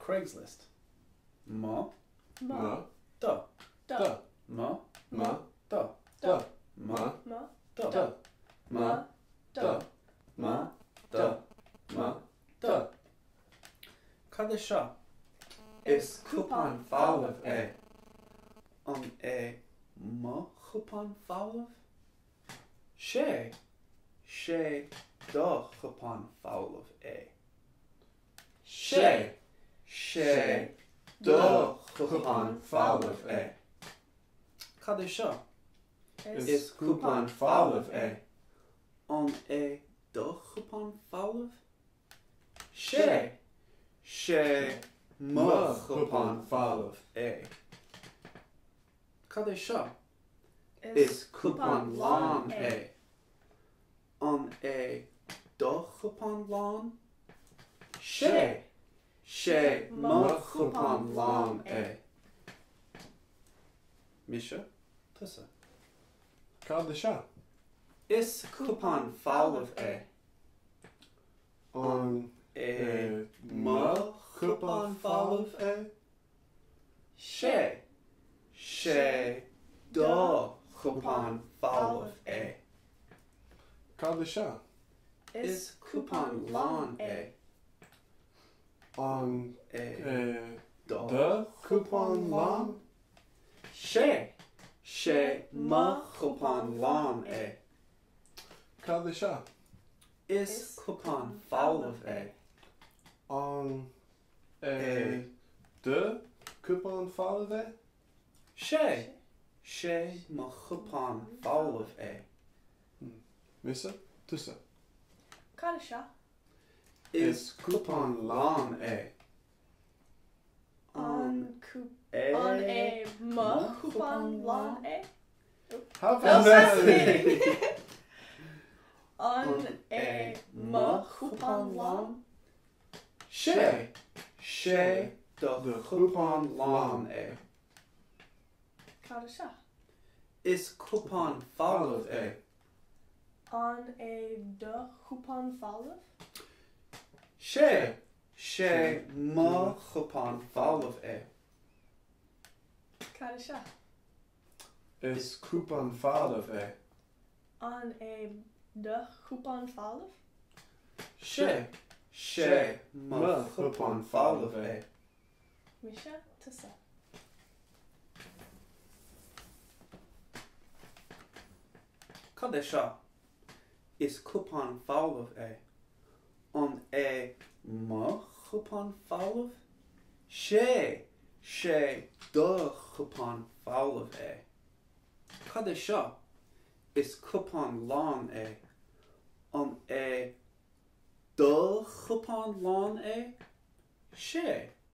Craigslist. Mo. Mo. Do. Do. Mo. Mo. Do. Do. Mo. Mo. Do. Do. Mo. Do. Mo. Do. Mo. Do. Cad é seo? Is cupán folamh é. An é mo chupán folamh? 'Sé. 'Sé do chupán folamh é. 'Sé. 'Sé do chupán folamh é. Cad é seo? Is cupán folamh é. An é do chupán folamh? 'Sé. 'Sé mo chupán folamh é. Cad é seo? Is cupán lán é. An é do chupán lán? 'Sé. 'Sé mo chupán lán é. Mise, tusa. Cad é seo? Is cupán folamh é. An é é mo chupán folamh é? 'Sé. 'Sé do chupán folamh é. Cad é seo? Is cupán lán é. An é é do do chupán lán? 'Sé. 'Sé mo chupán lán é. Cad é seo? Is cupán folamh é. An é é do chupán folamh é? 'Sé. 'Sé mo chupán folamh é. Mise, tusa. Cad é seo? Is cupán lán é. An é An é mo mo chupán chupán lán lán? é? How Oh, fascinating! fascinating! An An é é mo mo chupán chupán lán? lán? 'Sé. 'Sé do Do chupán chupán lán lán é. Cad é seo? Is cupán folamh é. An é do chupán folamh? 'Sé. 'Sé mo chupán folamh é. Cad é seo? Is cupán folamh é. An é do chupán folamh? 'Sé. 'Sé mo Mo chupán chupán folamh folamh é. é. Mise, tusa. Cad é seo? Is cupán folamh é. An é mo chupán folamh? 'Sé. 'Sé do chupán folamh é. Cad é seo? Is cupán lán é. An é do chupán lán é? 'Sé.